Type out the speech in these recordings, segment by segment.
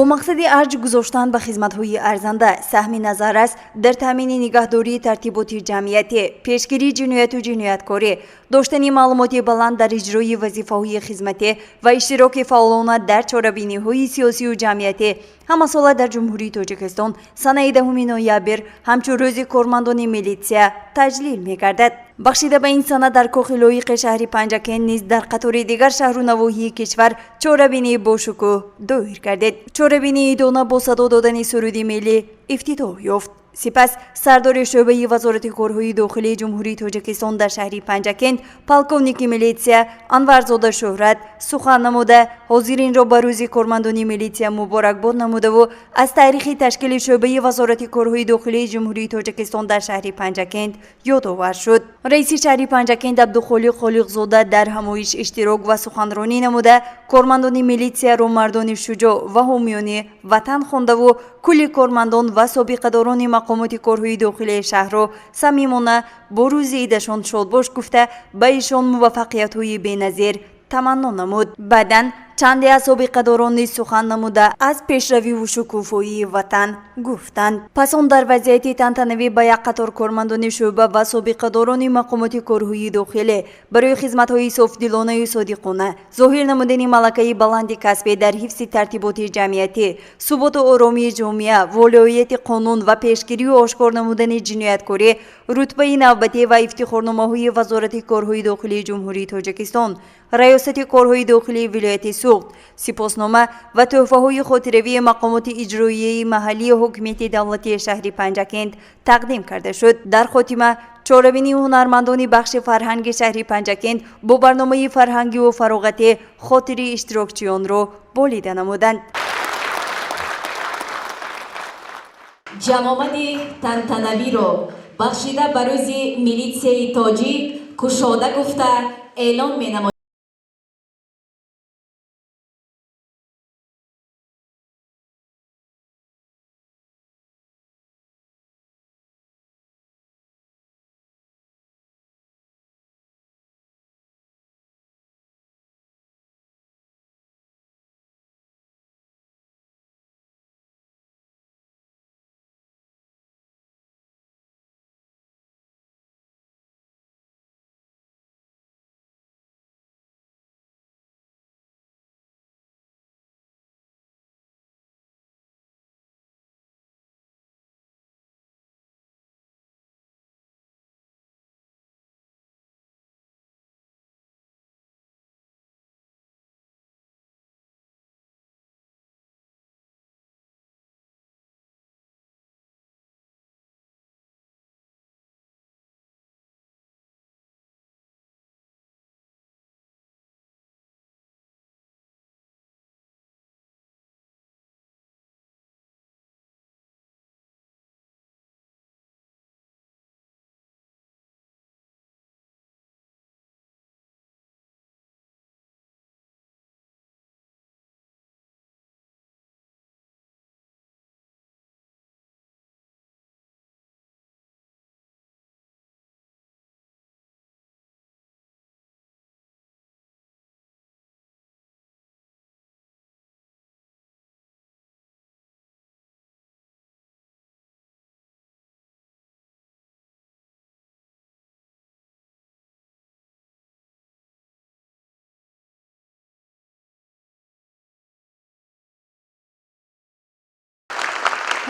Бо мақсади арҷ гузоштан ба хизматҳои арзанда, саҳми назаррас дар таъмини нигаҳдории тартиботи ҷамъиятӣ, пешгирии ҷинояту ҷинояткорӣ, доштани маълумоти баланд дар иҷрои вазифаҳои хизматӣ ва иштироки фаъолона дар чорабиниҳои сиёсию ҷамъиятӣ, ҳамасола дар Ҷумҳурии Тоҷикистон санаи 10 ноябр ҳамчун рӯзи кормандони милитсия таҷлил мегардад. Бахшида ба ин сана дар кохи лоиқи шаҳри Панҷакент низ дар қатори дигар шаҳру навоҳии кишвар чорабинии бошукӯҳ доир гардид. Чорабинии идона бо садо додани суруди миллӣ ифтитоҳ ёфт. Сипас сардори шӯъбаи Вазорати корҳои дохилии Ҷумҳурии Тоҷикистон дар шаҳри Панҷакент, полковники милитсия Анварзода Шӯҳрат сухан намуда, ҳозиринро ба рӯзи кормандони милитсия муборакбод намудаву аз таърихи ташкили шӯъбаи Вазорати корҳои дохилии Ҷумҳурии Тоҷикистон дар шаҳри Панҷакент ёдовар шуд. Раиси шаҳри Панҷакент Абдухолиқ Холиқзода дар ҳамоиш иштирок ва суханронӣ намуда, кормандони милитсияро мардони шуҷоъ ва ҳомиёни ватан хондаву кулли кормандон ва собиқадорони мақомоти корҳои дохилии шаҳрро самимона бо рӯзи идашон шодбош гуфта, ба ишон муваффақиятҳои беназир таманно намуд. Баъдан чанде аз собиқадорон низ сухан намуда, аз пешравиву шукуфоии ватан гуфтанд. Пас он дар вазъияти тантанавӣ ба як қатор кормандони шӯъба ва собиқадорони мақомоти корҳои дохилӣ барои хизматҳои софдилонаю содиқона, зоҳир намудани малакаи баланди касбӣ дар ҳифзи тартиботи ҷамъиятӣ, суботу оромии ҷомеа, волоияти қонун ва пешгирию ошкор намудани ҷинояткорӣ рутбаи навбатӣ ва ифтихорномаҳои Вазорати корҳои дохилии Ҷумҳурии Тоҷикистон, Раёсати корҳои дохилии вилояти Суғд, сипоснома ва тӯҳфаҳои хотиравии мақомоти иҷроияи маҳаллии ҳокимияти давлатии шаҳри Панҷакент тақдим карда шуд. Дар хотима чорабинии ҳунармандони бахши фарҳанги шаҳри Панҷакент бо барномаи фарҳангиву фароғатӣ хотири иштирокчиёнро болида намуданд. Ҷамъомади тантанавиро бахшида ба рӯзи милитсияи тоҷик кушода гуфта эълон менамоям.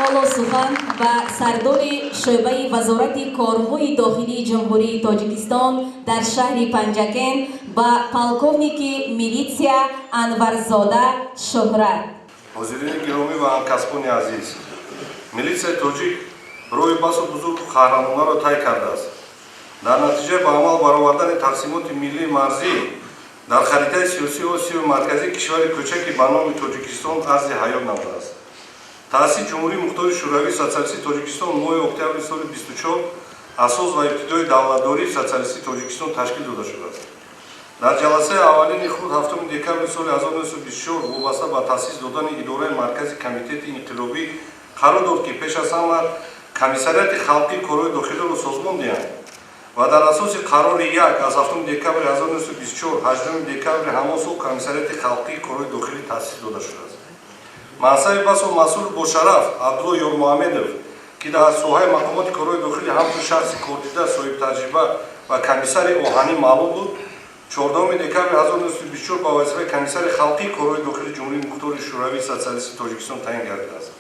Ҳоло сухан ба сардори шӯъбаи Вазорати корҳои дохилии Ҷумҳурии Тоҷикистон дар шаҳри Панҷакент ба полковники милитсия Анварзода Шӯҳрат. Ҳозирини гиромӣ ва ҳамкасбони азиз, милитсияи тоҷик роҳи басу бузургу қаҳрамонаро тай кардааст. Дар натиҷаи ба амал баровардани тақсимоти миллии марзӣ дар харитаи сиёсии Осиёи Марказӣ кишвари кӯчаке ба номи Тоҷикистон арзи ҳаёт намудааст. Таъсиси Ҷумҳурии Мухтори Шӯравии Социалистии Тоҷикистон моҳи октябри соли 24 асос ва ибтидои давлатдории социалистии Тоҷикистон ташкил дода шудааст. Дар ҷаласаи аввалини худ 7 декабри соли 1924 вобаста ба таъсис додани идораи Маркази Комитети инқилобӣ қарор дод, ки пеш аз ҳама Комиссариати халқии корҳои дохилиро созмон диҳанд ва дар асоси қарори 1 аз 7 декабри 1924, 8 декабри ҳамон сол Комиссариати халқии корҳои дохилӣ таъсис дода шудааст. Мансаби басо масъул бошараф Абдулло Ёрмуҳаммедов, ки дар соҳаи мақомоти корҳои дохилӣ ҳамчун шахси кордида, соҳибтаҷриба ва комиссари оҳанӣ маълум буд, 14 декабри 1924 ба вазифаи комиссари халқии корҳои дохилии Ҷумҳурии Мухтори Шӯравии Социалистии Тоҷикистон таъин гардидааст.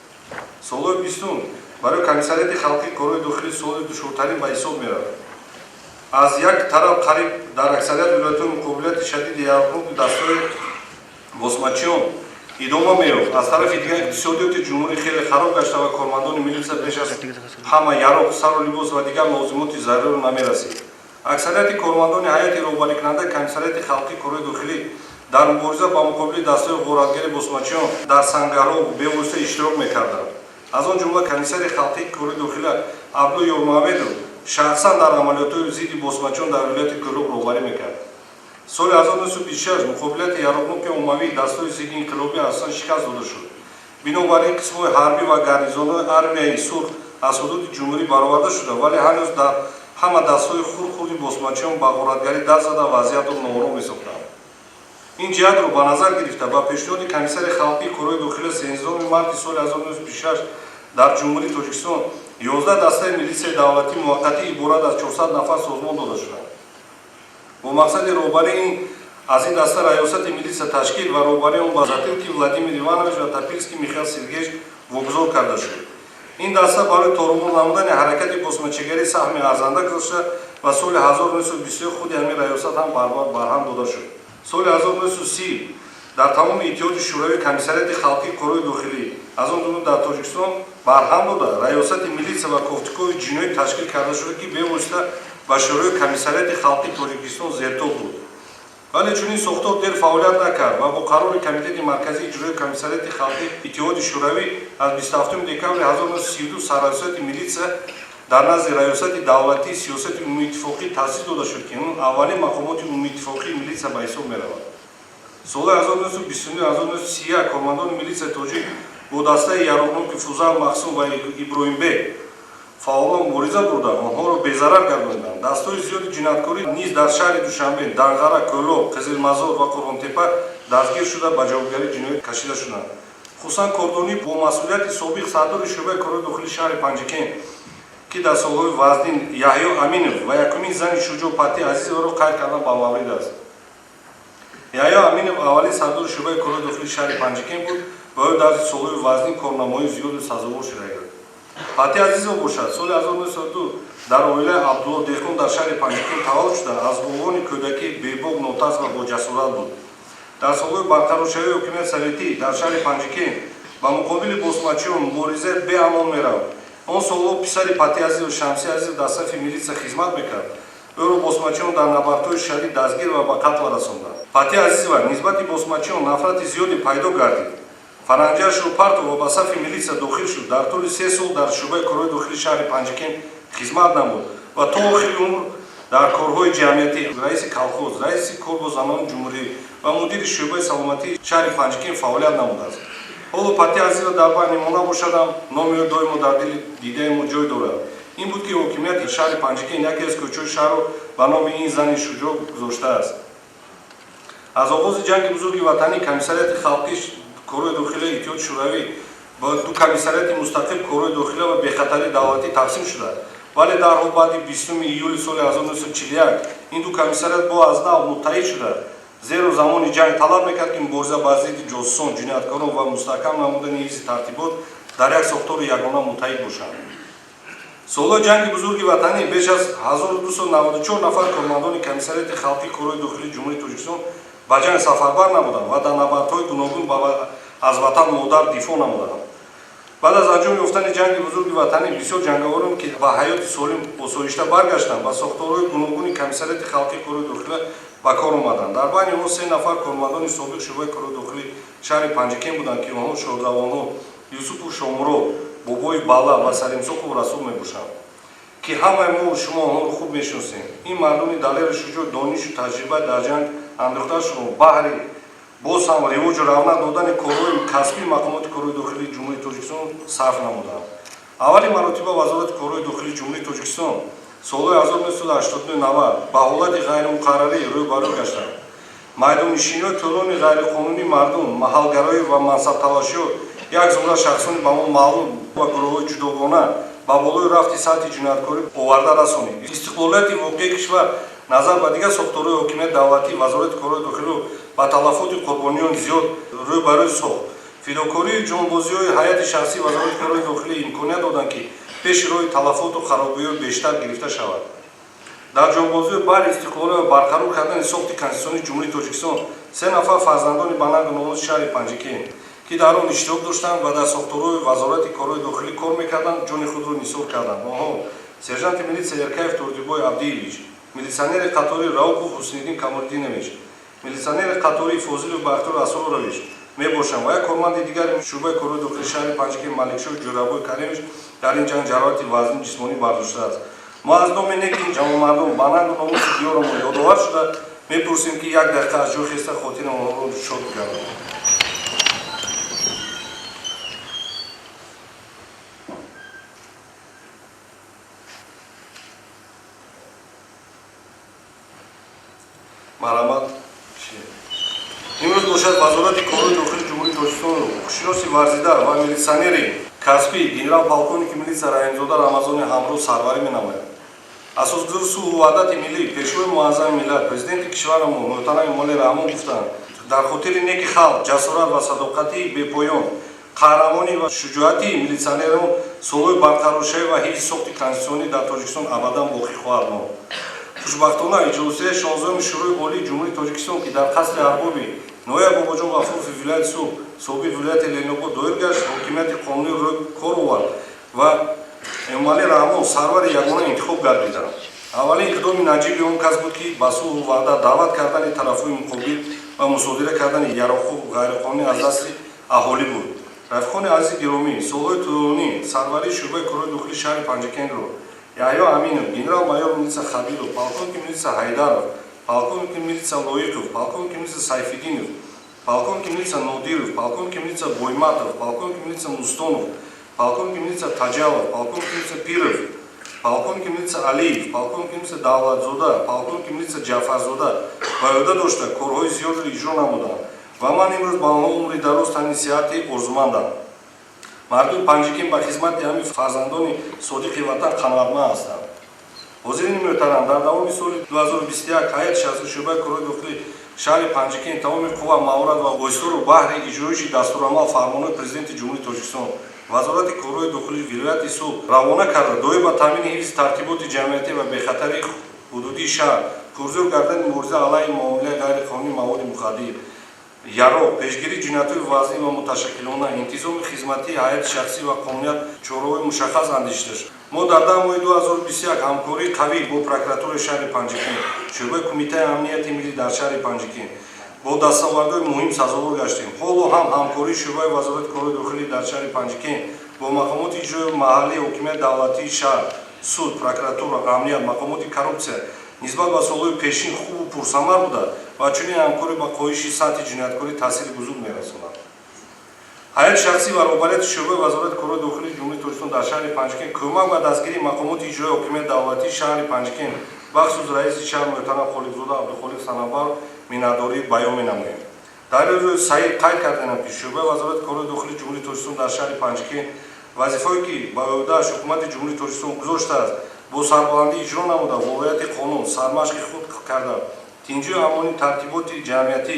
Солҳои бистум барои Комиссариати халқии корҳои дохилӣ соли душвортарин ба ҳисоб меравад. Аз як тараф, қариб дар аксарияти вилоятҳои муқобилияти шадиди яроқноки дастҳои босмачиён идома меёфт, аз тарафи дигар иқтисодиёти ҷумҳурӣ хеле хароб гашта ва кормандони милитсия беш аз ҳама яроқ, сару либос ва дигар лозимоти заруриро намерасид. Аксарияти кормандони ҳайати роҳбарикунандаи Комиссариати халқии корҳои дохилӣ дар мубориза ба муқобили дастҳои ғоратгари босмачиён дар сангарҳо бевосита иштирок мекарданд. Аз он ҷумла комиссари халқии корҳои дохила Абдулло Ёрмуҳаммедов шахсан дар амалиётҳои зидди босмачиён дар вилояти Кӯлоб роҳбарӣ мекард. Соли 1926 муқобилияти яроқноки оммавии дастҳои зидди инқилобӣ асосан шикаст дода шуд. Бинобар ин қисмҳои ҳарбӣ ва гарнизонҳои Армияи Сурх аз ҳудуди ҷумҳурӣ бароварда шуда, вале ҳанӯз дар ҳама дастҳои хурд-хурди босмачиён ба ғоратгарӣ даст зада, вазъиятро ноором месохтанд. Ин ҷиҳатро ба назар гирифта, ба пешниҳоди комиссари халқии корҳои дохила 13 марти соли 1926 дар Ҷумҳурии Тоҷикистон 11 дастаи милитсияи давлатии муваққатӣ иборат аз 400 нафар созмон дода шуданд. Бо мақсади роҳбарии ин аз ин даста раёсати милитсия ташкил ва роҳбарии он ба Затылкин Владимир Иванович ва Топильский Михаил Сергеевич вогузор карда шуд. Ин даста барои торумор намудани ҳаракати босмачигарӣ саҳми арзанда гузошта ва соли 1921 худи ҳамин раёсат ҳам барҳам дода шуд. Соли 1930 дар тамоми Иттиҳоди Шӯравӣ Комиссариати халқии корҳои дохилӣ, аз он ҷумла дар Тоҷикистон, барҳам дода, раёсати милитсия ва кофтукови ҷиноӣ ташкил карда шуда, ки бевосита ба Шӯрои Комиссариати халқии Тоҷикистон зертоб буд. Вале чунин сохтор дер фаъолият накард ва бо қарори Комитети марказии иҷроии Комиссариати халқии Иттиҳоди Шӯравӣ аз 27 декабри 1932 сарраёсати милитсия дар назди Раёсати давлатии сиёсати умумииттифоқӣ таъсис дода шуд, ки он аввалин мақомоти умумииттифоқии милитсия ба ҳисоб меравад. Солҳои 1929-1931 кормандони милитсияи тоҷик бо дастаи яроқноки Фузал Махсум ва Иброҳимбек фаъолон мубориза бурда, онҳоро безарар гардониданд. Дастҳои зиёди ҷинояткорӣ низ дар шаҳри Душанбе, Данғара, Кӯлоб, Қизилмазор ва Қурғонтеппа дастгир шуда, ба ҷавобгарии ҷиноӣ кашида шуданд. Хусусан кордонӣ бо масъулияти собиқ сардори шӯъбаи корҳои дохилии шаҳри Панҷакент, ки дар солҳои вазнин, Яҳё Аминов ва якумин зани шуҷоъ Пати Азизоваро қайд кардан ба маврид аст. Яҳё Аминов аввалин сардори шӯъбаи корҳои дохилии шаҳри Панҷакент буд ва ӯ дар солҳои вазнин корнамоии зиёду сазовор шуда. Пати Азизова бошад, соли 1902 дар оилаи Абдулло деҳқон дар шаҳри Панҷакент таваллуд шуда, аз овони кӯдакӣ бебок, нотарс ва боҷасорат буд. Дар солҳои барқароршавии ҳокимияти советӣ дар шаҳри Панҷакент ба муқобили босмачиён муборизаи беамон мерафт. Он солҳо писари Пати Азизов, Шамси Азизов, дар сафи милитсия хизмат мекард. Ӯро босмачиён дар набардҳои шадид дастгир ва ба қатл расонданд. Пати Азизова нисбати босмачиён нафрати зиёде пайдо гардид. Фаранҷаашро партов ва ба сафи милитсия дохил шуд. Дар тӯли 3 сол дар шӯъбаи корҳои дохилии шаҳри Панҷакент хизмат намуд ва то охири умр дар корҳои ҷамъиятӣ, раиси колхоз, раиси кор бо занони ҷумҳурӣ ва мудири шӯъбаи саломатии шаҳри Панҷакент фаъолият намудааст. Ҳоло Пати Азизова дар байни мо набошадам, номи ӯ доимо дар дили дидаи мо ҷой дорад. Ин буд, ки ҳокимияти шаҳри Панҷакент яке аз кӯчаҳои шаҳрро ба номи ин зани шуҷоъ гузоштааст. Аз оғози Ҷанги Бузурги Ватанӣ Комиссариати халқии корҳои дохилии Иттиҳоди Шӯравӣ ба ду комиссариати мустақил, корҳои дохила ва бехатарии давлатӣ, тақсим шуда, вале дарҳол баъди 20 июли соли 1941 ин ду комиссариат бо аз нав муттаҳид шуда, зеро замони ҷанг талаб мекард, ки мубориза бар зидди ҷосусон, ҷинояткорон ва мустаҳкам намудани ҳифзи тартибот дар як сохтори ягона муттаҳид бошанд. Солҳои Ҷанги Бузурги Ватанӣ беш аз 1294 нафар кормандони Комиссариати халқии корҳои дохилии Ҷумҳурии Тоҷикистон ба ҷанг сафарбар набуданд ва дар набардҳои гуногун аз ватан модар дифоъ намуданд. Баъд аз анҷом ёфтани Ҷанги Бузурги Ватанӣ бисёр ҷанговарон, ки ба ҳаёти солим осоишта баргаштанд, ба сохторҳои гуногуни Комиссариати халқии корҳои дохила ба кор омаданд. Дар байни онҳо се нафар кормандони собиқ шӯъбаи корҳои дохилии шаҳри Панҷакент буданд, ки онҳо шодравонҳо Юсупов Шомурод, Бобои Бала ва Салимсоқов Расул мебошанд, ки ҳамаи мо шумо онҳоро хуб мешиносем. Ин мардуми далеру шуҷоъ донишу таҷриба дар ҷанг андохтаашонро баҳри боз ҳам ривоҷу равнақ додани корҳои касбии мақомоти корҳои дохилии Ҷумҳурии Тоҷикистон сарф намуданд. Аввали маротиба Вазорати корҳои дохилии Ҷумҳурии Тоҷикистон солҳои 1989-90 ба ҳолати ғайримуқаррарӣ рӯ ба рӯ гаштанд. Майдоннишиниҳои тӯлони ғайриқонунии мардум, маҳалгароӣ ва мансабталошиҳо. Як зумра шахсони ба мо маълум ва гурӯҳҳои ҷудогона ба болои рафти сатҳи ҷинояткорӣ оварда расонид. Истиқлолияти воқеии кишвар назар ба дигар сохторҳои ҳокимияти давлатӣ, Вазорати корҳои дохилиро ба талафоти қурбониён зиёд рӯ ба рӯ сохт. Фидокории ҷонбозиҳои ҳайати шахсии Вазорати корҳои дохилӣ имконият доданд, ки пеши роҳи талафоту харобиҳои бештар гирифта шавад. Дар ҷонбозии баъди истиқлолият ва барқарор кардани сохти Конститутсионии Ҷумҳурии Тоҷикистон се нафар фарзандони банангу номуси шаҳри Панҷакент, ки дар он иштирок доштанд ва дар сохторҳои Вазорати корҳои дохилӣ кор мекарданд, ҷони худро нисор карданд. Онҳо сержанти милитсия Эркаев Турдибой Абдиевич, милитсионери қаторӣ Раупов Ҳусниддин Камолиддинович, милитсионери қаторӣ Фозилов Бахтиёр Асрорович мебошанд ва як корманди дигари шӯъбаи корҳои дохилии шаҳри Панҷакент Маликшоҳ Ҷӯрабой Каримович дар ин ҷанг ҷароҳати вазнини ҷисмонӣ бардоштааст. Мо аз номи неки ин ҷавонмардон ба нангу номуси диёрамон ёдовар шуда мепурсем, ки як дақиқа аз ҷой хеста хотири онҳоро шод гардонем. Марҳамат. Имрӯз бошад, Вазорати корҳои дохилии Ҷумҳурии Тоҷикистон ҳуқуқшиноси варзида ва милитсионери касбӣ генерал-полковники милитсия Раҳимзода Рамазони ҳамроҳ сарварӣ менамояд. Асосгузори сулҳу ваҳдати миллӣ, Пешвои муаззами миллат, Президенти кишварамон муҳтарам Эмомалӣ Раҳмон гуфтанд: дар хотири неки халқ, ҷасорат ва садоқати бепоён, қаҳрамонӣ ва шуҷоати милитсионерон солҳои барқароршавӣ ва ҳифзи сохти конститутсионӣ дар Тоҷикистон абадан боқӣ хоҳад монд. Хушбахтона, иҷлосияи 16-уми Шӯрои Олии Ҷумҳурии Тоҷикистон, ки дар қасри арбоби ноҳияи Бобоҷон Ғафурови вилояти Суғд, собиқ вилояти Ленинобод доир гашт, ҳокимияти қонунӣ рӯй кор овард ва Эмомалӣ Раҳмон сарвари ягона интихоб гардиданд. Аввалин иқдоми наҷиби он кас буд, ки ба сулҳу ваҳдат даъват кардани тарафҳои муқобил ва мусодира кардани яроқҳо ғайриқонунӣ аз дасти аҳолӣ буд. Рафиқони азизи гиромӣ, солҳои тӯлонӣ сарварии шӯъбаи корҳои дохилии шаҳри Панҷакентро Яҳё Аминов, генерал-майор милитсия Хабилов, полковники милитсия Ҳайдаров, полковники милитсия Лоиқов, полковники милитсия Сайфиддинов, полковники милитсия Нодиров, полковники милитсия Бойматов, полковники милитсия Мустонов, полковники милитсия Таҷалов, полковники милитсия Пиров, полковники милитсия Алиев, полковники милитсия Давлатзода, полковники милитсия Ҷаъфарзода ба ӯҳда дошта, корҳои зиёдро иҷро намуданд ва ман имрӯз ба онҳо умри дароз, тани сиҳатӣ орзумандам. Мардуми Панҷакент ба хизмати ҳамин фарзандони содиқи ватан қаноатманд ҳастанд. Ҳозирини муҳтарам, дар давоми соли 2021 ҳайати шахсии шӯъбаи корҳои дохилии шаҳри Панҷакент тамоми қувва, маҳорат ва воситаро баҳри иҷроиши дастурамал фармонҳои Президенти Ҷумҳурии Тоҷикистон, Вазорати корҳои дохилии вилояти Суғд равона карда, доир ба таъмини ҳифзи тартиботи ҷамъиятӣ ва бехатарии ҳудудии шаҳр, пурзӯр гардани мубориза алайҳи муомилаи ғайриқонунии маводи мухаддир, яроқ, пешгирии ҷиноятҳои вазнин ва муташаккилона, интизоми хизматии ҳайати шахсӣ ва қонуният чораҳои мушаххас андешида шуд. Мо дар 10 моҳи 2021 ҳамкории қавӣ бо прокуратураи шаҳри Панҷакент, шӯъбаи Кумитаи амнияти миллӣ дар шаҳри Панҷакент бо дастовардҳои муҳим сазовор гаштем. Ҳоло ҳам ҳамкории шӯъбаи Вазорати корҳои дохилӣ дар шаҳри Панҷакент бо мақомоти иҷрои маҳаллии ҳокимияти давлатии шаҳр, суд, прокуратура, амният, мақомоти коррупсия нисбат ба солҳои пешин хубу пурсамар буда ва чунин ҳамкорӣ ба коҳиши сатҳи ҷинояткорӣ таъсири бузург мерасонад. Ҳайати шахсӣ ва роҳбарияти шӯъбаи Вазорати корҳои дохилии Ҷумҳурии Тоҷикистон дар шаҳри Панҷакент кӯмак ва дастгирии мақомоти иҷрои ҳокимияти давлатии шаҳри Панҷакент, бахусус раиси шаҳр муҳтарам Холиқзода Абдухолиқ Санабаров миннатдорӣ баён менамоем. Дар ин рӯз саҳеҳ қайд карданам, ки шӯъбаи Вазорати корҳои дохилии Ҷумҳурии Тоҷикистон дар шаҳри Панҷакент вазифаое, ки ба ӯҳдааш ҳукумати Ҷумҳурии Тоҷикистон гузоштааст, бо сарбаландӣ иҷро намуда, воқеияти қонун сармашқи худ карда, тинҷию амонӣ, тартиботи ҷамъиятӣ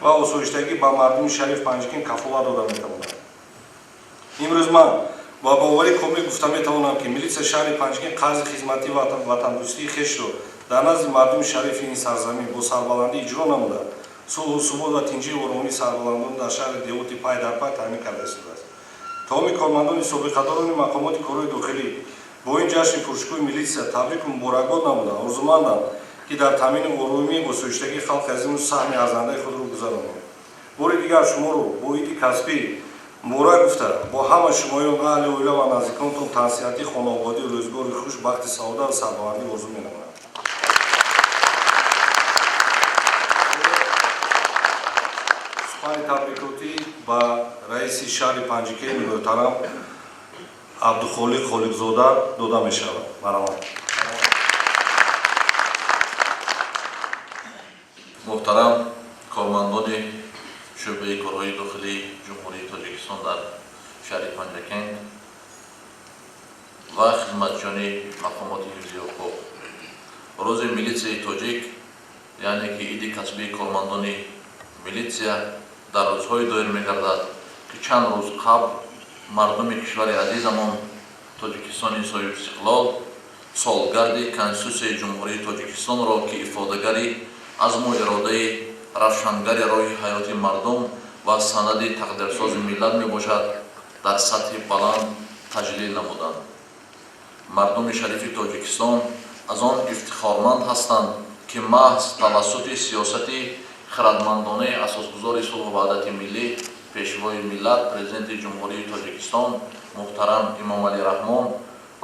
ва осоиштагӣ ба мардуми шариф Панҷакент кафолат дода метавонад. Имрӯз ман бо боварӣ комил гуфта метавонам, ки милитсияи шаҳри Панҷакент қарзи хизматӣ ва ватандӯстии хешро дар назди мардуми шарифи ин сарзамин бо сарбаландӣ иҷро намуда, сулҳу субот ва тинҷию оромии сарбаландон дар шаҳри деҳоти пай дар пай таъмин карда истодааст. Тамоми кормандони собиқадорони мақомоти корҳои дохилӣ бо ин ҷашни пуршукӯҳи милитсия табрику муборакбод намуда, орзумандам, ки дар таъмини оромии осоиштагии халқи азиму саҳми арзандаи худро гузаронем. Бори дигар шуморо бо иди касбӣ муборак гуфта, бо ҳама шумоён, аҳли оила ва наздиконтон тансиҳатӣ, хонаободӣ, рӯзгори хуш, бахти саодат ва сарбаландӣ орзу менамоям. Сухани табрикотӣ ба раиси шаҳри Панҷакент муҳтарам Абдухолиқ Холиқзода дода мешавад. Марҳамат. Муҳтарам кормандони шӯъбаи корҳои дохилии Ҷумҳурии Тоҷикистон дар Шаҳри Панҷакент ва хизматчиёни мақомоти ҳифзи ҳуқуқ. Рӯзи милитсияи тоҷик, яъне ки иди касбии кормандони милитсия, дар рӯзҳое доир мегардад, ки чанд рӯз қабл мардуми кишвари азизамон Тоҷикистони соҳибистиқлол солгарди Конститутсияи Ҷумҳурии Тоҷикистонро, ки ифодагари азму иродаи равшангари роҳи ҳаёти мардум ва санади тақдирсози миллат мебошад, дар сатҳи баланд таҷлил намуданд. Мардуми шарифи Тоҷикистон аз он ифтихорманд ҳастанд, ки маҳз тавассути сиёсати хирадмандонаи асосгузори сулҳу ваҳдати миллӣ, Пешвои миллат, Президенти Ҷумҳурии Тоҷикистон муҳтарам Эмомалӣ Раҳмон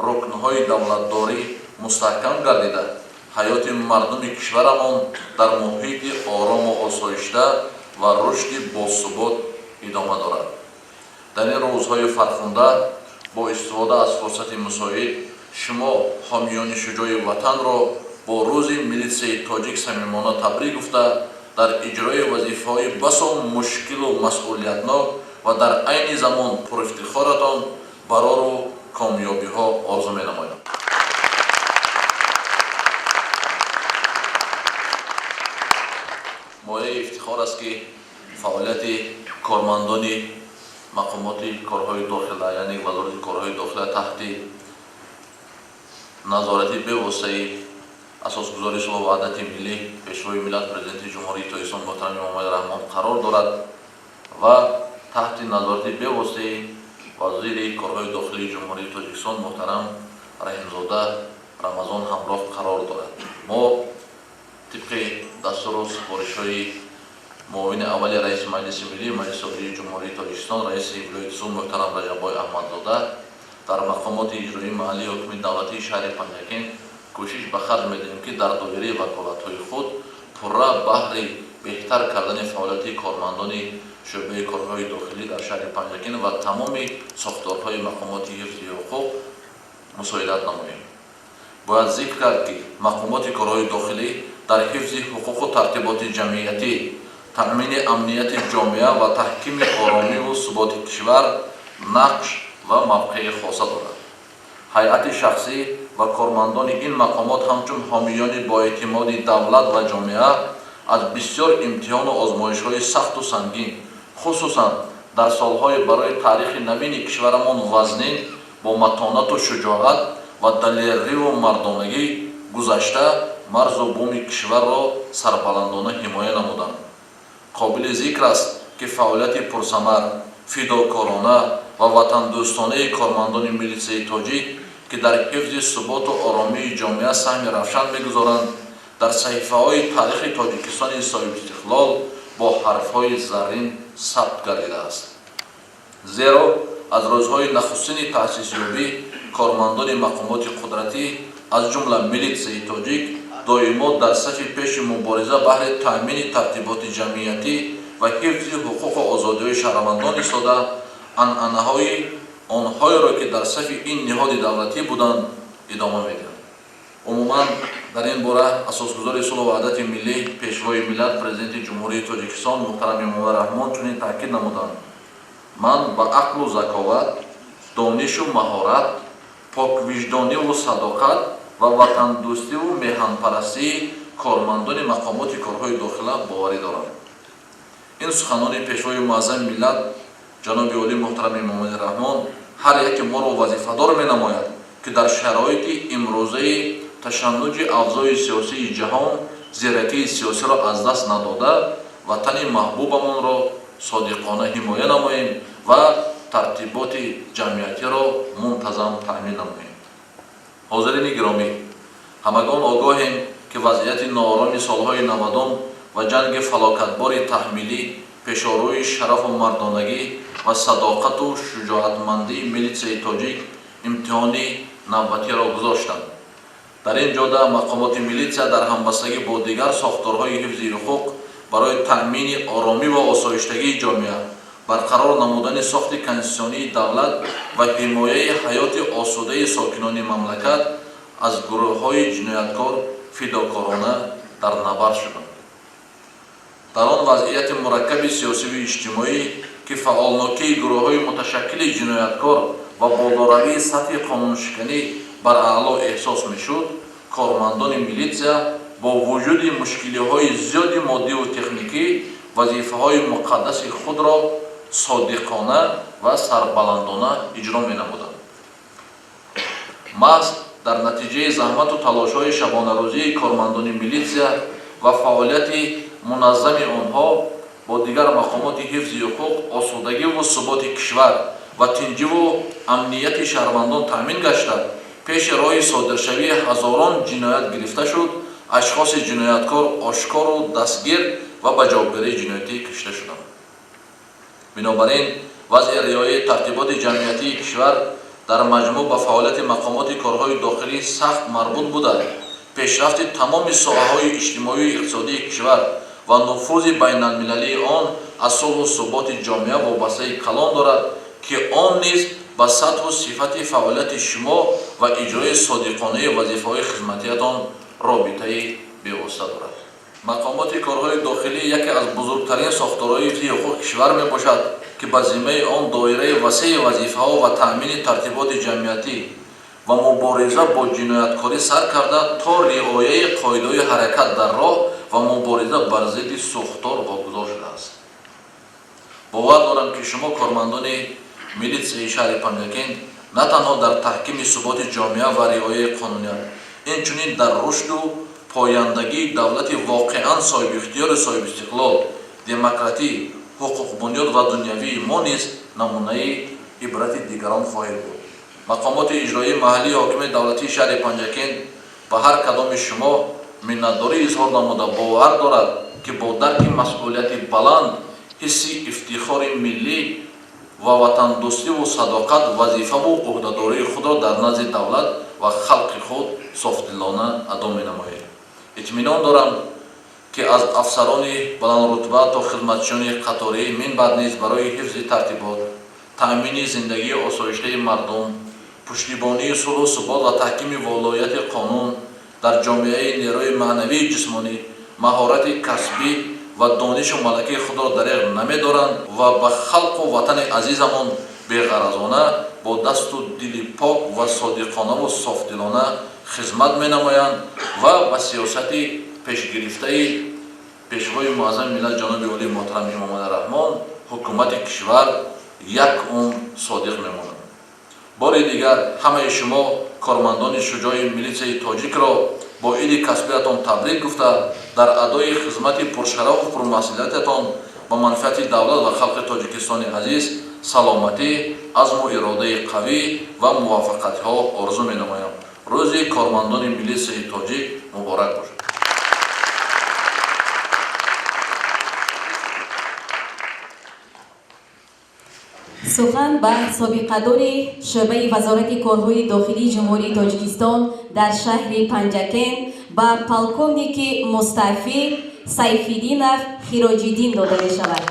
рукнҳои давлатдорӣ мустаҳкам гардида, ҳаёти мардуми кишварамон дар муҳити орому осоишта ва рушди босубот идома дорад. Дар ин рӯзҳои фархунда бо истифода аз фурсати мусоид шумо, ҳомиёни шуҷои ватанро, бо Рӯзи милитсияи тоҷик самимона табрик гуфта, дар иҷрои вазифаҳои басо мушкилу масъулиятнок ва дар айни замон пурафтихоратон барору комёбиҳо орзу менамоям. Мояи ифтихор аст, ки фаъолияти кормандони мақомоти корҳои дохила, яъне Вазорати корҳои дохила, таҳти назорати бевоситаи асосгузори сулҳу ваҳдати миллӣ, Пешвои миллат, Президенти Ҷумҳурии Тоҷикистон муҳтарам Эмомалӣ Раҳмон қарор дорад ва таҳти назорати бевоситаи вазири корҳои дохилии Ҷумҳурии Тоҷикистон муҳтарам Раҳимзода Рамазон ҳамроҳ қарор дорад. Мо тибқи дастуру супоришҳои муовини аввали раиси Маҷлиси Миллӣ, Маҷлиси Олии Ҷумҳурии Тоҷикистон, раиси вилояти Суғд муҳтарам Раҷаббой Аҳмадзода дар мақомоти иҷроии маҳаллии ҳукумати давлатии шаҳри Панҷакент кӯшиш ба харҷ медиҳем, ки дар доираи ваколатҳои худ пурра баҳри беҳтар кардани фаъолияти кормандони шӯъбаи корҳои дохилӣ дар шаҳри Панҷакент ва тамоми сохторҳои мақомоти ҳифзи ҳуқуқ мусоидат намоем. Бояд зикр кард, ки мақомоти корҳои дохилӣ дар ҳифзи ҳуқуқу тартиботи ҷамъиятӣ, таъмини амнияти ҷомеа ва таҳкими оромиву суботи кишвар нақш ва мавқеи хоса дорад. Ҳайати шахсӣ ва кормандони ин мақомот ҳамчун ҳомиёни боэътимоди давлат ва ҷомеа аз бисёр имтиҳону озмоишҳои сахту сангин, хусусан дар солҳои барои таърихи навини кишварамон вазнин, бо матонату шуҷоат ва далерриву мардонагӣ гузашта, марзу буми кишварро сарбаландона ҳимоя намуданд. Қобили зикр аст, ки фаъолияти пурсамар, фидокорона ва ватандӯстонаи кормандони милитсияи тоҷик, ки дар ҳифзи суботу оромии ҷомеа саҳми равшан мегузоранд, дар саҳифаҳои таърихи Тоҷикистони соҳибистиқлол бо ҳарфҳои заррин сабт гардидааст. Зеро аз рӯзҳои нахустини таъсисёбӣ кормандони мақомоти қудратӣ, аз ҷумла милитсияи тоҷик, доимо дар сафи пеши мубориза баҳри таъмини тартиботи ҷамъиятӣ ва ҳифзи ҳуқуқу озодиҳои шаҳрвандон истода, анъанаҳои онҳоеро, ки дар сафи ин ниҳоди давлатӣ буданд, идома медиҳанд. Умуман, дар ин бора асосгузори сулҳу ваҳдати миллӣ, Пешвои миллат, Президенти Ҷумҳурии Тоҷикистон муҳтарам Эмомалӣ Раҳмон чунин таъкид намуданд: «Ман ба ақлу заковат, донишу маҳорат, поквиҷдониву садоқат ва ватандӯстиву меҳанпарастии кормандони мақомоти корҳои дохила боварӣ дорам». Ин суханони Пешвои муаззами миллат, ҷаноби олӣ муҳтарам Эмомалӣ Раҳмон, ҳар яке моро вазифадор менамояд, ки дар шароити имрӯзаи ташаннуҷи авзои сиёсии ҷаҳон зиракии сиёсиро аз даст надода, ватани маҳбубамонро содиқона ҳимоя намоем ва тартиботи ҷамъиятиро мунтазам таъмин намоем. Ҳозирини гиромӣ, ҳамагон огоҳем, ки вазъияти ноороми солҳои 90-ум ва ҷанги фалокатбори таҳмилӣ пешорӯи шарафу мардонагӣ ва садоқату шуҷоатмандии милитсияи тоҷик имтиҳони навбатиро гузоштанд. Дар ин ҷода мақомоти милитсия дар ҳамбастагӣ бо дигар сохторҳои ҳифзи ҳуқуқ барои таъмини оромӣ ва осоиштагии ҷомеа, барқарор намудани сохти конститутсионии давлат ва ҳимояи ҳаёти осудаи сокинони мамлакат аз гурӯҳҳои ҷинояткор фидокорона дар набард шуданд. Дар он вазъияти мураккаби сиёсиву иҷтимоӣ, Ки фаъолнокии гурӯҳҳои муташаккили ҷинояткор ва болоравии сатҳи қонуншиканӣ бар аъло эҳсос мешуд, кормандони милитсия бо вуҷуди мушкилиҳои зиёди моддиву техникӣ вазифаҳои муқаддаси худро содиқона ва сарбаландона иҷро менамуданд. Маҳз дар натиҷаи заҳмату талошҳои шабонарӯзии кормандони милитсия ва фаъолияти муназзами онҳо бо дигар мақомоти ҳифзи ҳуқуқ осудагиву суботи кишвар ва тинҷиву амнияти шаҳрвандон таъмин гашта, пеши роҳи содиршавии ҳазорон ҷиноят гирифта шуд, ашхоси ҷинояткор ошкору дастгир ва ба ҷавобгарии ҷиноятӣ кашида шуданд. Бинобар ин, вазъи риояи тартиботи ҷамъиятии кишвар дар маҷмӯъ ба фаъолияти мақомоти корҳои дохилӣ сахт марбут буда, пешрафти тамоми соҳаҳои иҷтимоию иқтисодии кишвар ва нуфузи байналмилалии он аз сулҳу суботи ҷомеа вобастаи калон дорад, ки он низ ба сатҳу сифати фаъолияти шумо ва иҷрои содиқонаи вазифаҳои хизматиятон робитаи бевосита дорад. Мақомоти корҳои дохилӣ яке аз бузургтарин сохторҳои ҳифзи ҳуқуқи кишвар мебошад, ки ба зиммаи он доираи васеи вазифаҳо ва таъмини тартиботи ҷамъиятӣ ва мубориза бо ҷинояткорӣ сар карда то риояи қоидаҳои ҳаракат дар роҳ ва мубориза бар зидди сӯхтор вогузор шудааст. Бовар дорам, ки шумо, кормандони милитсияи шаҳри Панҷакент, на танҳо дар таҳкими суботи ҷомеа ва риояи қонуният, инчунин дар рушду пояндагии давлати воқеан соҳибихтиёру соҳибистиқлол, демократӣ, ҳуқуқбунёд ва дунявии мо низ намунаи ибрати дигарон хоҳед буд. Мақомоти иҷроии маҳаллии ҳокимияти давлатии шаҳри Панҷакент ба ҳар кадоми шумо миннатдорӣ изҳор намуда, бовар дорад, ки бо дарки масъулияти баланд, ҳисси ифтихори миллӣ ва ватандӯстиву садоқат вазифаву ӯҳдадории худро дар назди давлат ва халқи худ софдилона адо менамоед. Итминон дорам, ки аз афсарони баландрутба то хизматчиёни қаторӣ минбаъд низ барои ҳифзи тартибот, таъмини зиндагии осоиштаи мардум, пуштибонии сулҳу субот ва таҳкими волояти қонун дар ҷомеаи нерӯи маънавии ҷисмонӣ, маҳорати касбӣ ва донишу малакаи худро дареғ намедоранд ва ба халқу ватани азизамон беғаразона бо дасту дили пок ва содиқонаву софдилона хизмат менамоянд ва ба сиёсати пешгирифтаи Пешвои Муаззами миллат, ҷаноби олии муҳтарам Эмомалӣ Раҳмон, ҳукумати кишвар як умр содиқ мемонанд. Бори дигар ҳамаи шумо, кормандони шуҷои милитсияи тоҷикро, бо иди касбиятон табрик гуфта, дар адои хизмати пуршарафу пурмасъулиятатон ба манфиати давлат ва халқи Тоҷикистони азиз саломатӣ, азму иродаи қавӣ ва муваффақиятҳо орзу менамоям. Рӯзи кормандони милитсияи тоҷик муборак бошад! Сухан ба собиқадори шӯъбаи Вазорати корҳои дохилии Ҷумҳурии Тоҷикистон дар шаҳри Панҷакент, ба полковники мустаъфӣ Сайфиддинов Хироҷиддин дода мешавад.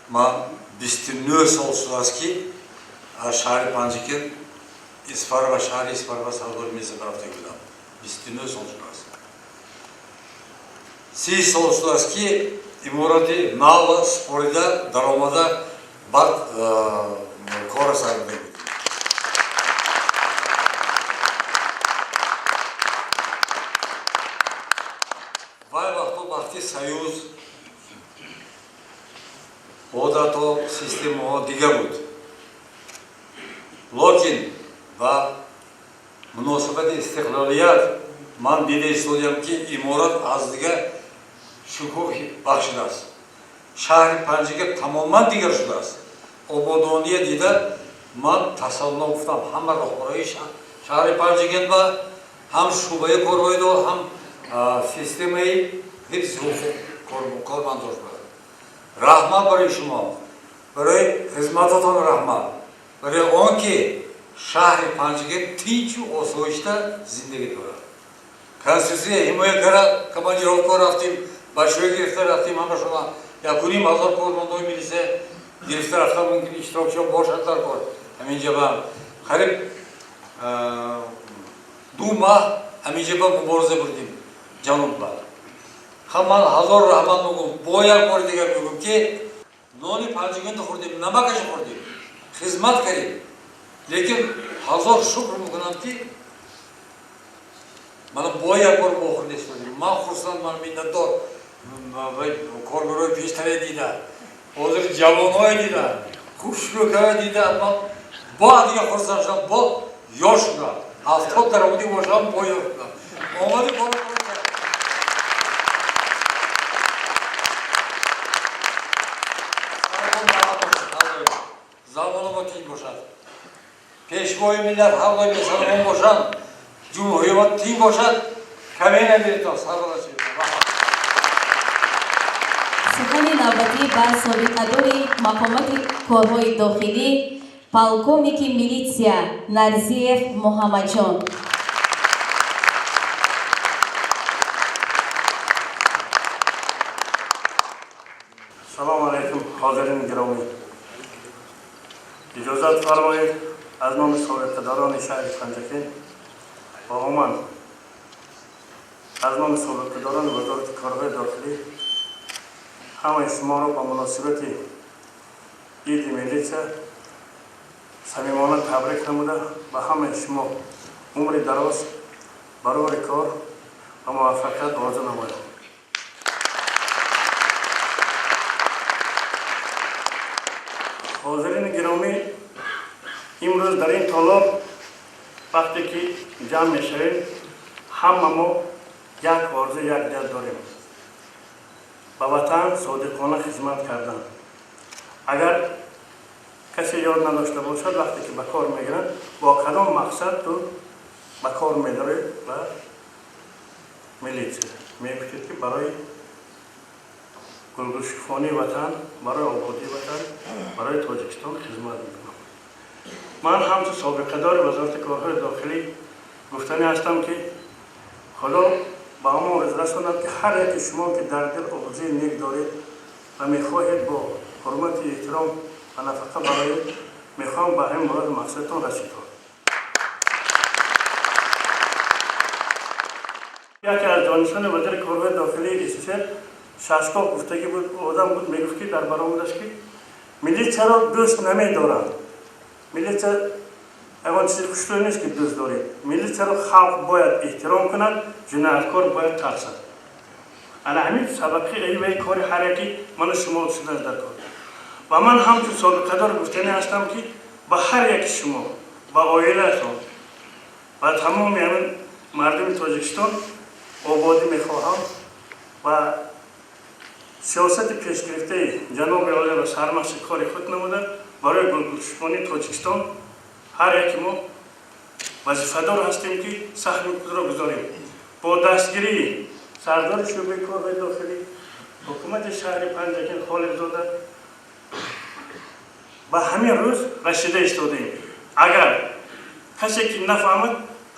Ман 29 сол шудааст, ки аз шаҳри Панҷакент Исфара ва шаҳри Исфара ба сардори милиса рафта будам. 29 сол шудааст. 30 сол шудааст, ки иморати нав супорида даромада, баъд кора сар мебуд. Вай вақто вақти союз, одато, системаҳо дигар буд, локин ба муносибати истиқлолият ман дида истодиям, ки иморат аз дигар шукӯҳ бахшидааст. Шаҳри Панҷакент тамоман дигар шудааст. Ободония дида, ман тасалло гуфтам ҳама роҳбарои шаҳри Панҷакент ва ҳам шӯъбаи корҳои до, ҳам системаи ҳифзи ҳуқуқ кормандош бояд. Раҳмат барои шумо, барои хизмататон, раҳмат барои он ки шаҳри Панҷакент тинчу осоишта зиндагӣ дорад. Конститутсия ҳимоя карда, командировка рафтим, бачаҳо гирифта рафтим, ҳамашона 1500 кормандои милиса. Гирифта рафта мумкин иштирокчиҳо бошад дар кор. Ҳаминҷа ба қариб 2 маҳ ҳаминҷа ба мубориза бурдем ҷануб ба. Ҳам ман ҳазор раҳмат мегӯм, бо як бори дигар мегӯм, ки нони Панҷакентро хӯрдем, намакашо хӯрдем, хизмат кардем, лекин ҳазор шукр мекунам, ки мана бо як бор вохӯрда истодем. Ман хурсанд, ман миннатдор. Коргарои пештаре дида, ҳозир ҷавонҳое дида, хушрӯкае дида, ман бо дига хурсанд шудам, бо ёш шудам. 70 даромадӣ бошам, бо ёш шудам. Омади боло. Замонамо тинҷ бошад, пешвои миллат ҳар доим бесаломон бошанд, ҷумҳурият тинҷ бошад. Каме намеритон сарбаланд. Сухани навбатӣ ба собиқадори мақомоти корҳои дохилӣ, полковники милитсия Нарзиев Муҳаммадҷон. Салом алайкум, ҳозирини гиромӣ! Иҷозат фармоед, аз номи собиқадорони шаҳри Панҷакент ва умуман аз номи собиқадорони Вазорати корҳои дохилӣ ҳамаи шуморо ба муносибати иди милитсия самимона табрик намуда, ба ҳамаи шумо умри дароз, барори кор ва муваффақият орзу намоям. Ҳозирини гиромӣ, имрӯз дар ин толор вақте ки ҷамъ мешавем, ҳама мо як орзу, як дил дорем: ба ватан содиқона хизмат кардан. Агар касе ёд надошта бошад, вақте ки ба кор мегиранд, бо кадом мақсад ту ба кор медорӣ ба милитсия? Мегуфтед, ки барои гулгулшукуфонии ватан, барои ободии ватан, барои Тоҷикистон хизмат мекунам. Ман ҳамчун собиқадори Вазорати корҳои дохилӣ гуфтанӣ ҳастам, ки Худо ба ҳамон рӯз расонад, ки ҳар яке шумо, ки дар дил орзуи нек доред ва мехоҳед бо ҳурмати эҳтиром ва нафақа бароед, мехоҳам ба ҳамин муроду мақсадтон расидон. Яке аз ҷонишони вазири корҳои дохилии СССР Шашков гуфтагӣ буд, одам буд, мегуфт, ки дар баромадаш, ки милитсияро дӯст намедоранд. Милитсия ягон чизи хушрӯй нест, ки дӯст доред. Милитсияро халқ бояд эҳтиром кунад, ҷинояткор бояд тарсад. Ана ҳамин сабақи вай кори ҳар яки ману шумо шудааст дар кор. Ва ман ҳамчун собиқадор гуфтанӣ ҳастам, ки ба ҳар яки шумо, ба оилаатон, ба тамоми ҳамин мардуми Тоҷикистон ободӣ мехоҳам ва сиёсати пешгирифтаи ҷаноби олиро сармашқи кори худ намуда, барои гулгулшукуфонии Тоҷикистон ҳар яки мо вазифадор ҳастем, ки саҳми худро гузорем. Бо дастгирии сардори шӯъбаи корҳои дохилӣ, ҳукумати шаҳри Панҷакент Холиқзода ба ҳамин рӯз расида истодаем. Агар касе ки нафаҳмад,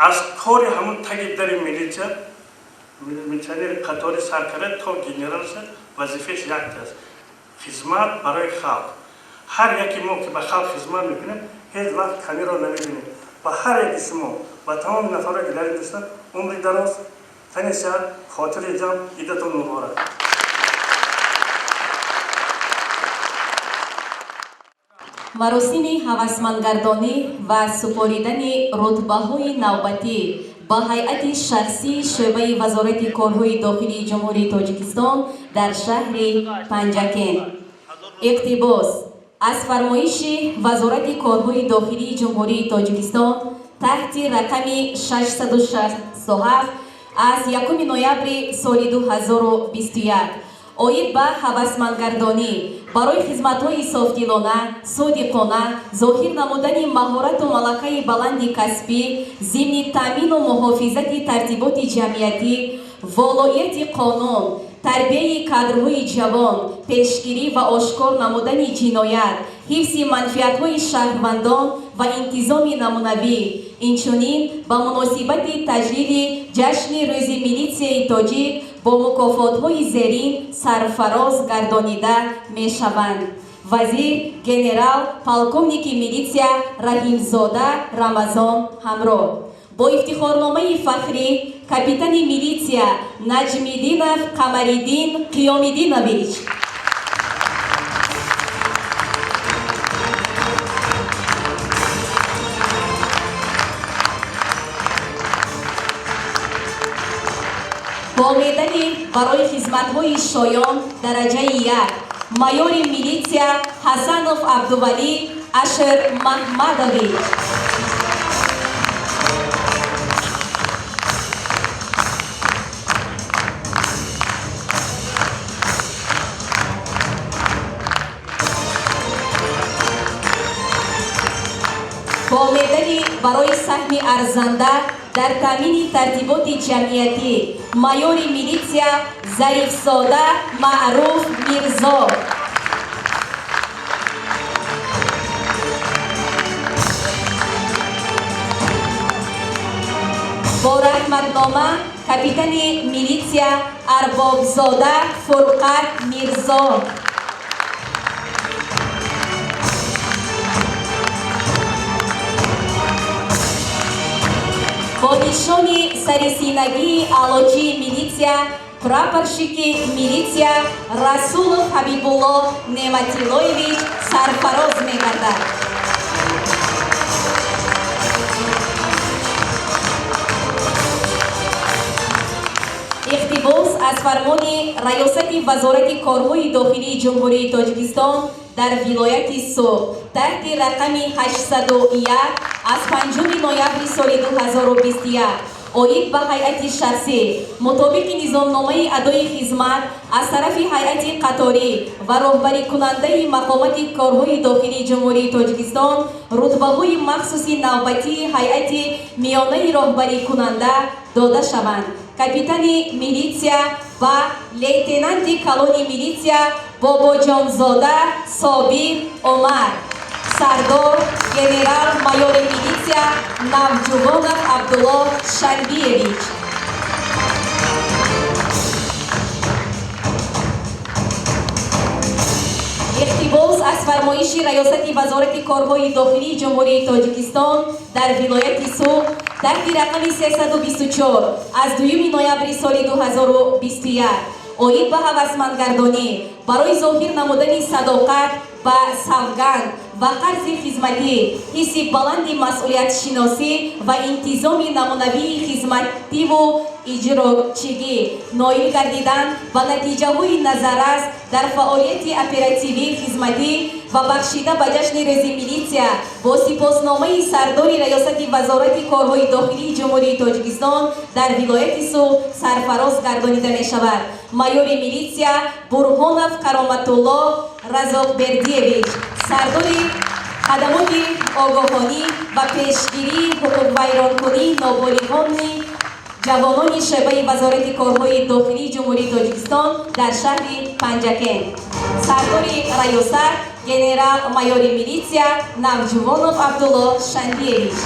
аз кори ҳамун таги дари милитсия, милитсионери қатори сар карда то генералша, вазифааш якта аст: хизмат барои халқ. Ҳар яке мо, ки ба халқ хизмат мекунем, ҳеҷ вақт камиро намебинем. Ба ҳар яки шумо, ба тамоми нафаро, ки дар ин ҷустанд, умри дароз, тани сиҳат, хотири ҷамъ, идатон муборак! Маросими ҳавасмандгардонӣ ва супоридани рутбаҳои навбатӣ ба ҳайати шахсии шӯъбаи Вазорати корҳои дохилии Ҷумҳурии Тоҷикистон дар шаҳри Панҷакент. Иқтибос аз фармоиши Вазорати корҳои дохилии Ҷумҳурии Тоҷикистон таҳти рақами 667 аз 1 ноябри соли 2021 оид ба ҳавасмандгардонӣ барои хизматҳои софдилона, содиқона зоҳир намудани маҳорату малакаи баланди касбӣ зимни таъмину муҳофизати тартиботи ҷамъиятӣ, волоияти қонун, тарбияи кадрҳои ҷавон, пешгирӣ ва ошкор намудани ҷиноят, ҳифзи манфиатҳои шаҳрвандон ва интизоми намунавӣ, инчунин ба муносибати таҷлили ҷашни Рӯзи милитсияи тоҷик бо мукофотҳои зерин сарфароз гардонида мешаванд. Вазир генерал полковники милитсия Раҳимзода Рамазон ҳамроҳ. Бо ифтихорномаи фахрӣ капитани милитсия Наҷмиддинов Қамариддин Қиёмиддинович. Бо медали барои хизматҳои шоён дараҷаи як майори милитсия Ҳасанов Абдувалӣ Аширмаҳмадович. Бо медали барои саҳми арзанда дар таъмини тартиботи ҷамъиятӣ майори милитсия Зарифзода Маъруф Мирзо. Бо раҳматнома капитани милитсия Арбобзода Фурқат Мирзо. Бо нишони сарисинагии аълочии милитсия прапорщики милитсия Расулов Ҳабибулло Неъматиллоевич сарфароз мегардад. Иқтибос аз фармони Раёсати Вазорати корҳои дохилии Ҷумҳурии Тоҷикистон дар вилояти Суғд таҳти рақами 801 аз 5 ноябри соли 2021 оид ба ҳайати шахсӣ мутобиқи низомномаи адои хизмат аз тарафи ҳайати қаторӣ ва роҳбарикунандаи мақомоти корҳои дохилии Ҷумҳурии Тоҷикистон рутбаҳои махсуси навбатии ҳайати миёнаи роҳбарикунанда дода шаванд. Капитани милитсия ва лейтенанти калони милитсия Бобоҷонзода Собир Омар. Сардор генерал майори милитсия Навҷувонов Абдулло Шанбиевич. Иқтибос аз фармоиши Раёсати Вазорати корҳои дохилии Ҷумҳурии Тоҷикистон дар вилояти Суғд таҳти рақами 324 аз 2 ноябри соли 2021 оид ба ҳавасмандгардонӣ барои зоҳир намудани садоқат ба савганд ва қарзи хизматӣ, ҳисси баланди масъулиятшиносӣ ва интизоми намунавии хизмативу иҷрочигӣ ноил гардидан ба натиҷаҳои назаррас дар фаъолияти оперативии хизматӣ ва бахшида ба ҷашни рӯзи милитсия бо сипосномаи сардори Раёсати Вазорати корҳои дохилии Ҷумҳурии Тоҷикистон дар вилояти Суғд сарфароз гардонида мешавад. Майори милитсия Бурҳонов Кароматулло Разоқбердиевич, сардори хадамоти огоҳонӣ ва пешгирии ҳуқуқвайронкунии ноболиғони ҷавонони шӯъбаи Вазорати корҳои дохилии Ҷумҳурии Тоҷикистон дар шаҳри Панҷакент. Сардори раёсат генерал майори милитсия Навҷувонов Абдулло Шандиевич.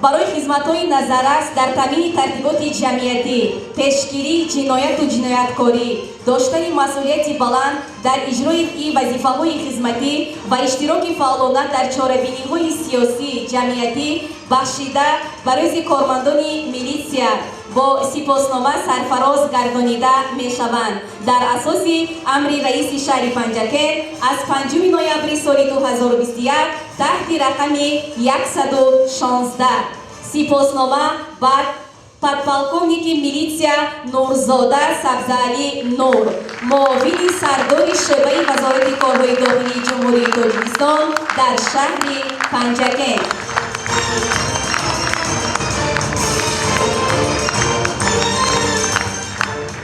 Барои хизматҳои назаррас дар таъмини тартиботи ҷамъиятӣ, пешгирии ҷинояту ҷинояткорӣ, доштани масъулияти баланд дар иҷрои вазифаҳои хизматӣ ва иштироки фаъолона дар чорабиниҳои сиёсӣ ҷамъиятӣ бахшида ба рӯзи кормандони милитсия бо сипоснома сарфароз гардонида мешаванд. Дар асоси амри раиси шаҳри Панҷакент аз 5 ноябри соли 2021 таҳти рақами 116 сипоснома ба подполковники милитсия Нурзода Сабзаалӣ Нур, муовини сардори шӯъбаи Вазорати корҳои дохилии Ҷумҳурии Тоҷикистон дар шаҳри Панҷакент.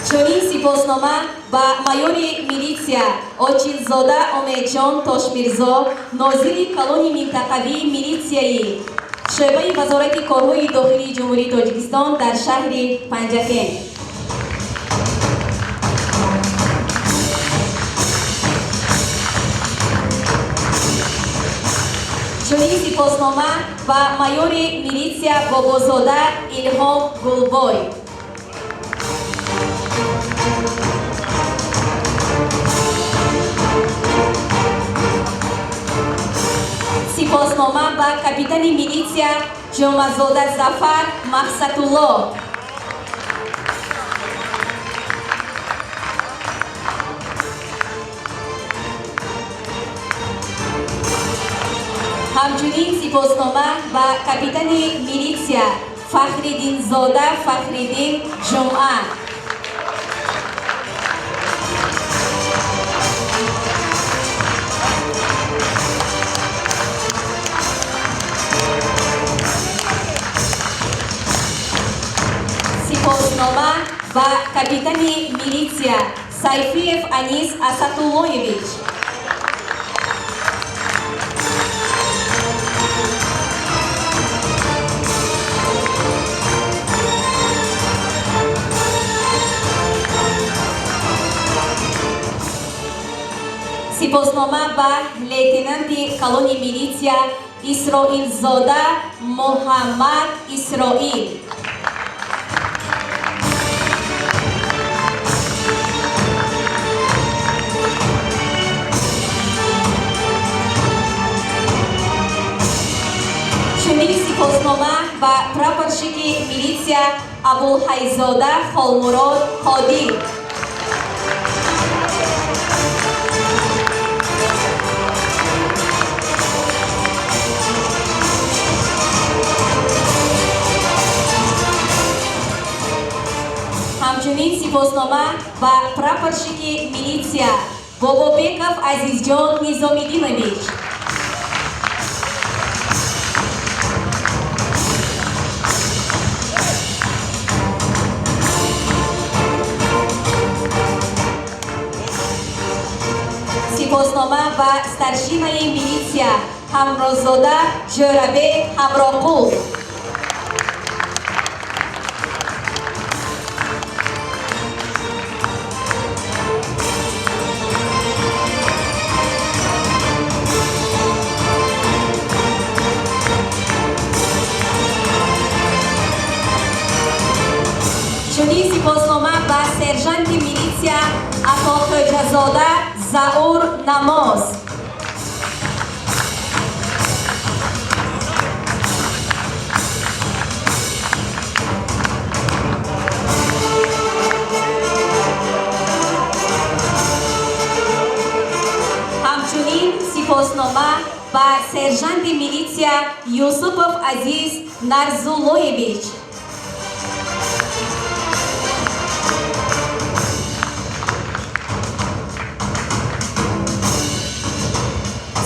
Чунин сипоснома ба майори милитсия Очилзода Омедҷон Тошмирзо, нозири калони минтақавии милитсияи шӯъбаи Вазорати корҳои дохилии Ҷумҳурии Тоҷикистон дар шаҳри Панҷакент. Чунин сипоснома ба майори милитсия Бобозода Илҳом Гулбой. Сипоснома ба капитани милитсия Ҷумазода Зафар Мақсадулло. Ҳамчунин сипоснома ба капитани милитсия Фахриддинзода Фахриддин Ҷумъа. Сипоснома ба капитани милитсия Сайфиев Анис Асатуллоевич. Сипоснома ба лейтенанти калони милитсия Исроилзода Муҳаммад Исроил. Чунин сипоснома ба прапорщики милитсия Абулҳайзода Холмурод Қодир. Ҳамчунин сипоснома ба прапорщики милитсия Бобобеков Азизҷон Низомиддинович. Сипоснома ба старшинаи милитсия Ҳамрозода Ҷӯрабек Ҳамроқул. Чунин сипоснома ба сержанти милитсия Атохӯҷазода Заур Намоз. Ҳамчунин сипоснома ба сержанти милитсия Юсупов Азиз Нарзуллоевич.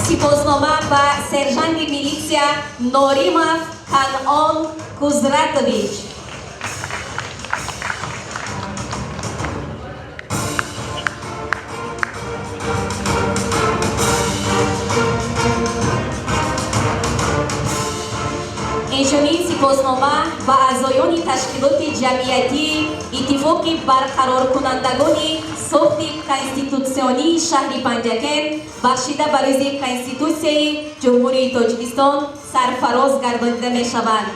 Сипоснома ба сержанти милитсия Норимов Канон Кузратович. Инчунин сипоснома ба аъзоёни ташкилоти ҷамъиятии Иттифоқи барқароркунандагони сохти конститутсионии шаҳри Панҷакент бахшида ба рӯзи Конститутсияи Ҷумҳурии Тоҷикистон сарфароз гардонида мешаванд.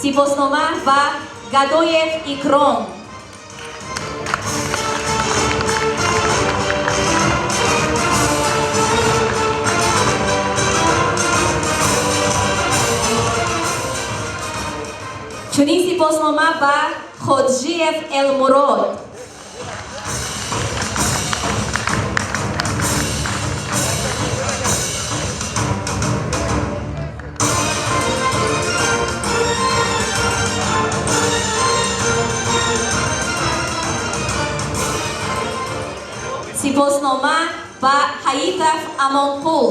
Сипоснома ба Гадоев Икром. Чунин сипоснома ба Ходжиев Элмурод. Сипоснома ба Ҳаитов Амонқул.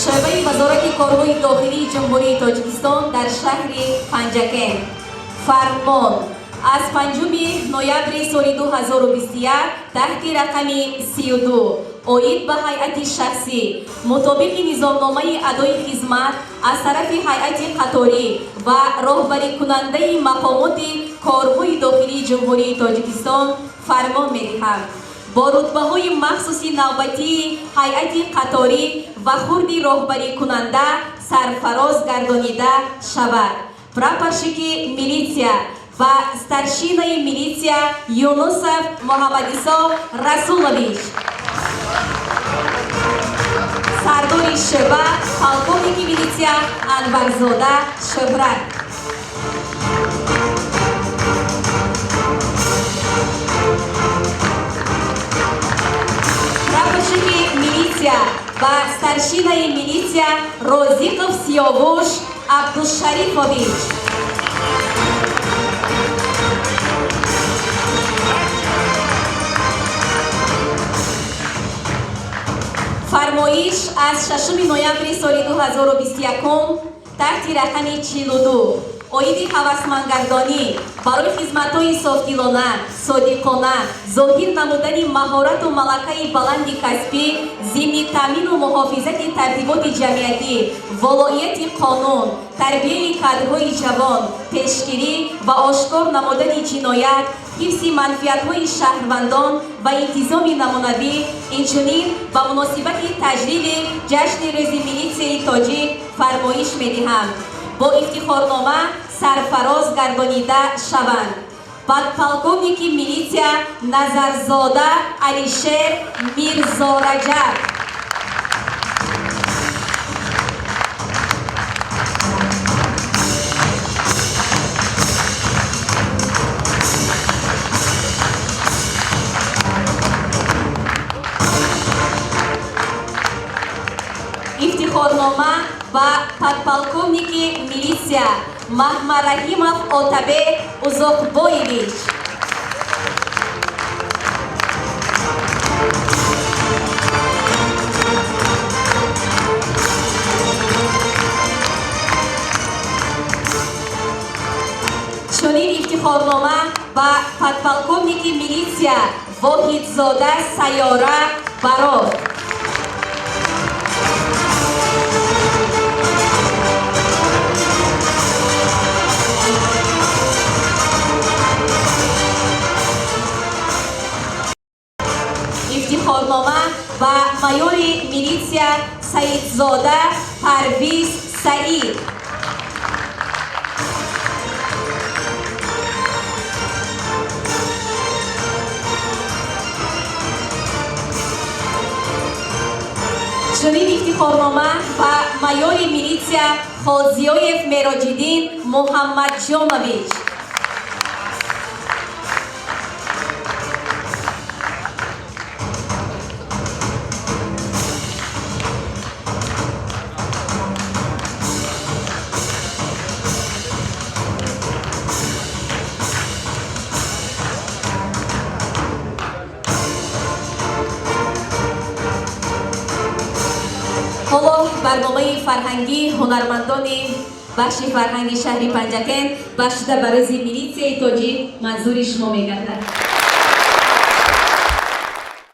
Шӯъбаи Вазорати корҳои дохилии Ҷумҳурии Тоҷикистон дар шаҳри Панҷакент. Фармон аз 5 ноябри соли 2021 таҳти рақами 32 оид ба ҳайати шахсӣ мутобиқи низомномаи адои хизмат аз тарафи ҳайати қаторӣ ва роҳбарикунандаи мақомоти корҳои дохилии Ҷумҳурии Тоҷикистон фармон медиҳам. Бо рутбаҳои махсуси навбатии ҳайати қаторӣ ва хурди роҳбарикунанда сарфароз гардонида шавад. Прапорщики милиция ва старшинаи милиция Юнусов Муҳаммадисо Расулович, сардори шӯъба полковники милиция Анварзода Шӯҳрат. Прапорщики милиция ва старшинаи милиция Розиқов Сиёвуш Абдушарифович, фармоиш аз 6 ноябри соли 2021 таҳти рақами 42 оиди ҳавасмандгардонӣ барои хизматҳои софдилона, содиқона, зоҳир намудани маҳорату малакаи баланди касбӣ зимни таъмину муҳофизати тартиботи ҷамъиятӣ, волоияти қонун, тарбияи кадрҳои ҷавон, пешгирӣ ва ошкор намудани ҷиноят, ҳифзи манфиатҳои шаҳрвандон ва интизоми намунавӣ, инчунин ба муносибати таҷлили ҷашни Рӯзи милитсияи тоҷик фармоиш медиҳам: бо ифтихорнома сарфароз гардонида шаванд подполковники милитсия Назарзода Алишер Мирзораҷаб, ифтихорнома ба подполковники милитсия Маҳмараҳимов Отабек Узоқбоевич. Чунин ифтихорнома ба подполковники милитсия Воҳидзода Сайёра Барот. Ифтихорнома ба майори милитсия Саидзода Парвиз Саид. Чунин ифтихорнома ба майори милитсия Холзиёев Мероҷиддин Муҳаммадҷонович. Ҳоло барномаи фарҳангӣ, ҳунармандони бахши фарҳанги шаҳри Панҷакент бахшида ба Рӯзи милитсияи тоҷик манзури шумо мегардад.